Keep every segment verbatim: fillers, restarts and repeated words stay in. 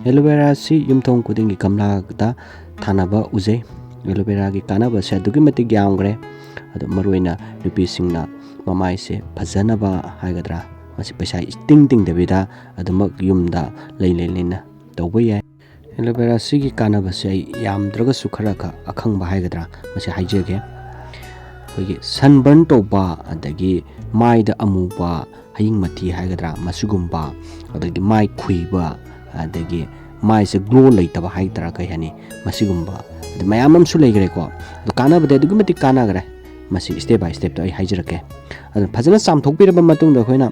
Aloe ꯚꯦꯔꯥꯁꯤ ꯌꯨꯝꯊꯣꯡ ꯈꯨꯗꯤꯡꯒꯤ ꯒꯝꯂꯥꯗ ꯊꯥꯅꯕ ꯎꯖꯩ꯫ ꯑꯦꯂꯣ ꯚꯦꯔꯥꯒꯤ ꯀꯥꯟꯅꯕꯁꯦ ꯑꯗꯨꯛꯀꯤ ꯃꯇꯤꯛ ꯌꯥꯝꯈ꯭ꯔꯦ꯫ ꯑꯗꯣ ꯃꯔꯨꯑꯣꯏꯅ ꯅꯨꯄꯤꯁꯤꯡꯅ ꯃꯃꯥꯏꯁꯦ ꯐꯖꯅꯕ ꯍꯥꯏꯒꯗ꯭ꯔꯥ, ꯃꯁꯤ ꯄꯩꯁꯥ ꯏꯇꯤꯡ ꯇꯤꯡꯗꯕꯤꯗ ꯑꯗꯨꯃꯛ ꯌꯨꯝꯗ ꯂꯩ ꯂꯩ ꯂꯩꯅ ꯇꯧꯕ ꯌꯥꯏ꯫ ꯑꯦꯂꯣ ꯚꯦꯔꯥꯁꯤꯒꯤ ꯀꯥꯟꯅꯕꯁꯦ ꯑꯩ ꯌꯥꯝꯗ꯭ꯔꯒꯁꯨ ꯈꯔ ꯈ-, ꯑꯈꯪꯕ ꯍꯥꯏꯒꯗ꯭ꯔꯥ, ꯃꯁꯤ ꯍꯥꯏꯖꯒꯦ꯫ ꯑꯩꯈꯣꯏꯒꯤ ꯁꯟꯕꯔꯟ ꯇꯧꯕ, ꯑꯗꯒꯤ ꯃꯥꯏꯗ ꯑꯃꯨꯕ, ꯍꯌꯤꯡ ꯃꯊꯤ ꯍꯥꯏꯒꯗ꯭ꯔꯥ, ꯃꯁꯤꯒꯨꯝꯕ, ꯑꯗꯒꯤ ꯃꯥꯏ ꯈꯨꯏꯕ, ꯑꯗꯒꯤ ꯃꯥꯏꯁꯦ ꯒ꯭ꯂꯣ ꯂꯩꯇꯕ ꯍꯥꯏꯒꯗ꯭ꯔꯥ, ꯀꯩ ꯍꯥꯏꯅꯤ, ꯃꯁꯤꯒꯨꯝꯕ ꯑꯗꯨ ꯃꯌꯥꯝ ꯑꯃꯁꯨ ꯂꯩꯈ꯭ꯔꯦꯀꯣ꯫ ꯑꯗꯣ ꯀꯥꯟꯅꯕꯗꯤ ꯑꯗꯨꯛꯀꯤ ꯃꯇꯤꯛ ꯀꯥꯟꯅꯈ꯭ꯔꯦ꯫ ꯃꯁꯤ step by stepꯇ ꯑꯩ ꯍꯥꯏꯖꯔꯛꯀꯦ꯫ ꯑꯗꯨꯅ ꯐꯖꯅ ꯆꯥꯝꯊꯣꯛꯄꯤꯔꯕ ꯃꯇꯨꯡꯗ ꯑꯩꯈꯣꯏꯅ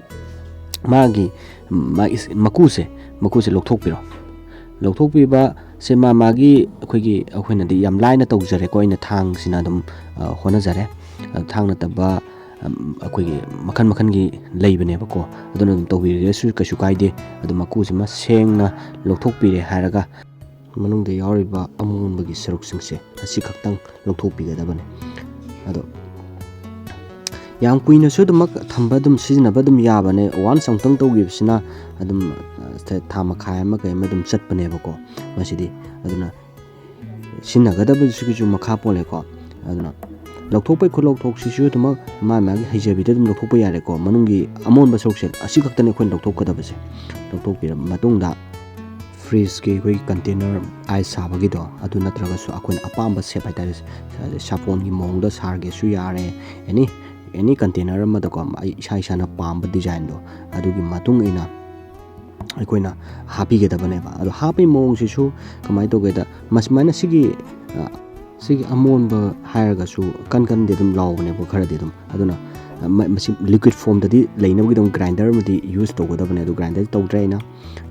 ꯃꯥꯒꯤ, ꯃꯥꯒꯤ ꯃꯀꯨꯁꯦ, ꯃꯀꯨꯁꯦ ꯂꯧꯊꯣꯛꯄꯤꯔꯣ꯫ ꯂꯧꯊꯣꯛꯄꯤꯕꯁꯦ ꯃꯥ ꯃꯥꯒꯤ ꯑꯩꯈꯣꯏꯒꯤ, ꯑꯩꯈꯣꯏꯅꯗꯤ ꯌꯥꯝ ꯂꯥꯏꯅ ꯇꯧꯖꯔꯦꯀꯣ꯫ ꯑꯩꯅ ꯊꯥꯡꯁꯤꯅ ꯑꯗꯨꯝ, ꯑ, ꯍꯣꯠꯅꯖꯔꯦ꯫ ꯑ, ꯊꯥꯡ ꯅꯠꯇꯕ, ꯑꯝ, ꯑꯩꯈꯣꯏꯒꯤ ꯃꯈꯜ ꯃꯈꯜꯒꯤ ꯂꯩꯕꯅꯦꯕꯀꯣ꯫ ꯑꯗꯨꯅ ꯑꯗꯨꯝ ꯇꯧꯕꯤꯔꯁꯨ ꯀꯩꯁꯨ ꯀꯥꯏꯗꯦ꯫ ꯑꯗꯨ ꯃꯀꯨꯁꯤꯃ ꯁꯦꯡꯅ ꯂꯧꯊꯣꯛꯄꯤꯔꯦ ꯍꯥꯏꯔꯒ, ꯃꯅꯨꯡꯗ ꯌꯥꯎꯔꯤꯕ ꯑꯃꯣꯟꯕꯒꯤ ꯁꯔꯨꯛꯁꯤꯡꯁꯦ ꯑꯁꯤ ꯈꯛꯇꯪ ꯂꯧꯊꯣꯛꯄꯤꯒꯗꯕꯅꯤ꯫ ꯑꯗꯣ ꯌꯥꯝ ꯀꯨꯏꯅꯁꯨ ꯑꯗꯨꯃꯛ ꯊꯝꯕ, ꯑꯗꯨꯝ ꯁꯤꯖꯤꯟꯅꯕ ꯑꯗꯨꯝ ꯌꯥꯕꯅꯦ꯫ Once ꯑꯃꯨꯛꯇꯪ ꯇꯧꯈꯤꯕꯁꯤꯅ ꯑꯗꯨꯝ, ꯑ, ꯊꯥ ꯃꯈꯥꯏ ꯑꯃ ꯀꯩ ꯑꯃ ꯑꯗꯨꯝ ꯆꯠꯄꯅꯦꯕꯀꯣ ꯃꯁꯤꯗꯤ꯫ ꯑꯗꯨꯅ ꯁꯤꯖꯤꯟꯅꯒꯗꯕꯁꯤꯒꯤꯁꯨ ꯃꯈꯥ ꯄꯣꯜꯂꯦꯀꯣ꯫ ꯑꯗꯨꯅ ꯂꯧꯊꯣꯛꯄꯩ ꯈꯨꯂꯧꯊꯣꯛꯁꯤꯁꯨ ꯑꯗꯨꯃꯛ ꯃꯥ ꯃꯥꯒꯤ ꯍꯩꯖꯕꯤꯗ ꯑꯗꯨꯝ ꯂꯧꯊꯣꯛꯄ ꯌꯥꯔꯦꯀꯣ꯫ ꯃꯅꯨꯡꯒꯤ ꯑꯃꯣꯟꯕ ꯁꯔꯨꯛꯁꯦ ꯑꯁꯤ ꯈꯛꯇꯅꯤ ꯑꯩꯈꯣꯏꯅ ꯂꯧꯊꯣꯛꯀꯗꯕꯁꯦ꯫ ꯂꯧꯊꯣꯛꯄꯤꯔꯕ ꯃꯇꯨꯡꯗ fridgeꯀꯤ ꯑꯩꯈꯣꯏꯒꯤ container ice ꯁꯥꯕꯒꯤꯗꯣ, ꯑꯗꯨ ꯅꯠꯇ꯭ꯔꯒꯁꯨ ꯑꯩꯈꯣꯏꯅ ꯑꯄꯥꯝꯕ shape ꯍꯥꯏꯇꯥꯔꯦ, ꯁꯥꯄꯣꯟꯒꯤ ꯃꯑꯣꯡꯗ ꯁꯥꯔꯒꯦꯁꯨ ꯌꯥꯔꯦ, any, any container ꯑꯃꯗꯀꯣ, ꯑꯩ ꯏꯁꯥ ꯏꯁꯥꯅ ꯄꯥꯝꯕ designꯗꯣ, ꯑꯗꯨꯒꯤ ꯃꯇꯨꯡ ꯏꯟꯅ ꯑꯩꯈꯣꯏꯅ ꯍꯥꯞꯄꯤꯒꯗꯕꯅꯦꯕ꯫ ꯑꯗꯣ ꯍꯥꯞꯄꯒꯤ ꯃꯑꯣꯡꯁꯤꯁꯨ ꯀꯃꯥꯏꯅ ꯇꯧꯒꯦꯗ, ꯃꯁꯨꯃꯥꯏꯅ ꯁꯤꯒꯤ, ꯑ, ꯁꯤꯒꯤ ꯑꯃꯣꯟꯕ ꯍꯥꯏꯔꯒꯁꯨ ꯀꯟ ꯀꯟꯗꯤ ꯑꯗꯨꯝ ꯂꯥꯎꯕꯅꯦꯕ ꯈꯔꯗꯤ ꯑꯗꯨꯝ꯫ ꯑꯗꯨꯅ, ꯑ, ꯃ-, ꯃꯁꯤ liquid formꯗꯗꯤ ꯂꯩꯅꯕꯒꯤꯗꯃꯛ grinder ꯑꯃꯗꯤ use ꯇꯧꯒꯗꯕꯅꯦ꯫ ꯑꯗꯣ grinderꯗꯤ ꯇꯧꯗ꯭ꯔꯦ ꯑꯩꯅ,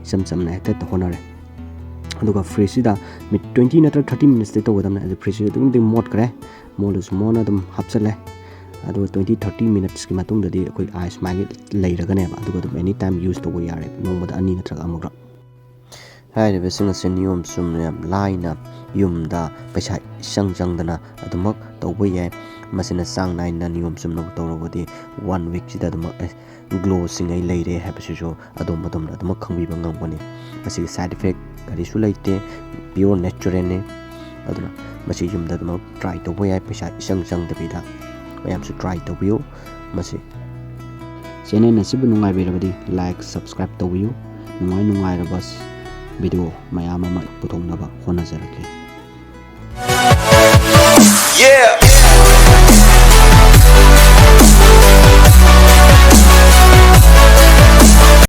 ꯏꯆꯝ ꯆꯝꯅ ꯍꯦꯛꯇ ꯍꯣꯠꯅꯔꯦ꯫ ꯑꯗꯨꯒ fridgeꯁꯤꯗ ꯃꯤꯠ twenty ꯅꯠꯇ꯭ꯔꯒ thirty minutesꯇꯤ ꯇꯧꯒꯗꯕꯅꯦ꯫ ꯑꯗꯨ fridgeꯁꯤꯗ ꯑꯗꯨꯛꯀꯤ ꯃꯇꯤꯛ ꯃꯣꯠꯈ꯭ꯔꯦ꯫ ꯃꯣꯠꯂꯁꯨ ꯃꯣꯠꯅ ꯑꯗꯨꯝ ꯍꯥꯞꯆꯜꯂꯦ꯫ ꯑꯗꯨꯒ twenty thirty minutesꯀꯤ ꯃꯇꯨꯡꯗꯗꯤ ꯑꯩꯈꯣꯏ ice ꯁꯨꯃꯥꯏꯅ ꯂꯩꯔꯒꯅꯦꯕ꯫ ꯑꯗꯨꯒ ꯑꯗꯨꯝ any time use ꯇꯧꯕ ꯌꯥꯔꯦ, ꯅꯣꯡꯃꯗ ꯑꯅꯤ ꯅꯠꯇ꯭ꯔꯒ ꯑꯃꯨꯛꯔꯛ꯫ ꯍꯥꯏꯔꯤꯕꯁꯤꯡ ꯑꯁꯤ ꯅꯤꯌꯣꯝ ꯆꯨꯝꯅ ꯌꯥꯝ ꯂꯥꯏꯅ ꯌꯨꯝꯗ ꯄꯩꯁꯥ ꯏꯆꯪ ꯆꯪꯗꯅ ꯑꯗꯨꯃꯛ ꯇꯧꯕ ꯌꯥꯏ꯫ ꯃꯁꯤꯅ ꯆꯥꯡ ꯅꯥꯏꯅ ꯅꯤꯌꯣꯝ ꯆꯨꯝꯅ ꯇꯧꯔꯕꯗꯤ ꯋꯥꯟ ꯋꯤꯛꯁꯤꯗ ꯑꯗꯨꯃꯛ ꯒ꯭ꯂꯣꯁꯤꯡ ꯑꯩ ꯂꯩꯔꯦ ꯍꯥꯏꯕꯁꯤꯁꯨ ꯑꯗꯣꯝ ꯑꯗꯣꯝꯅ ꯑꯗꯨꯃꯛ ꯈꯪꯕꯤꯕ ꯉꯝꯒꯅꯤ꯫ ꯃꯁꯤꯒꯤ ꯁꯥꯏꯠ ꯏꯐꯦꯛ ꯀꯔꯤꯁꯨ ꯂꯩꯇꯦ, ꯄꯤꯌꯣꯔ ꯅꯦꯆꯔꯦꯜꯅꯤ꯫ ꯑꯗꯨꯅ ꯃꯁꯤ ꯌꯨꯝꯗ ꯑꯗꯨꯃꯛ ꯇ꯭ꯔꯥꯏ ꯇꯧꯕ ꯌꯥꯏ, ꯄꯩꯁꯥ ꯏꯆꯪ ꯆꯪꯗꯕꯤꯗ꯫ ꯃꯌꯥꯝꯁꯨ ꯇ꯭ꯔꯥꯏ ꯇꯧꯕꯤꯌꯨ꯫ ꯃꯁꯤ ꯆꯦꯅꯦꯜ ꯑꯁꯤꯕꯨ ꯅꯨꯡꯉꯥꯏꯕꯤꯔꯕꯗꯤ ꯂꯥꯏꯛ, ꯁꯕꯁꯀ꯭ꯔꯥꯏꯕ ꯇꯧꯕꯤꯌꯨ꯫ ꯅꯨꯡꯉꯥꯏ ꯅꯨꯡꯉꯥꯏꯔꯕ ꯚꯤꯗꯤꯑꯣ ꯃꯌꯥꯝ ꯑꯃ ꯄꯨꯊꯣꯛꯅꯕ ꯍꯣꯠꯅꯖꯔꯛꯀꯦ꯫ Yeah.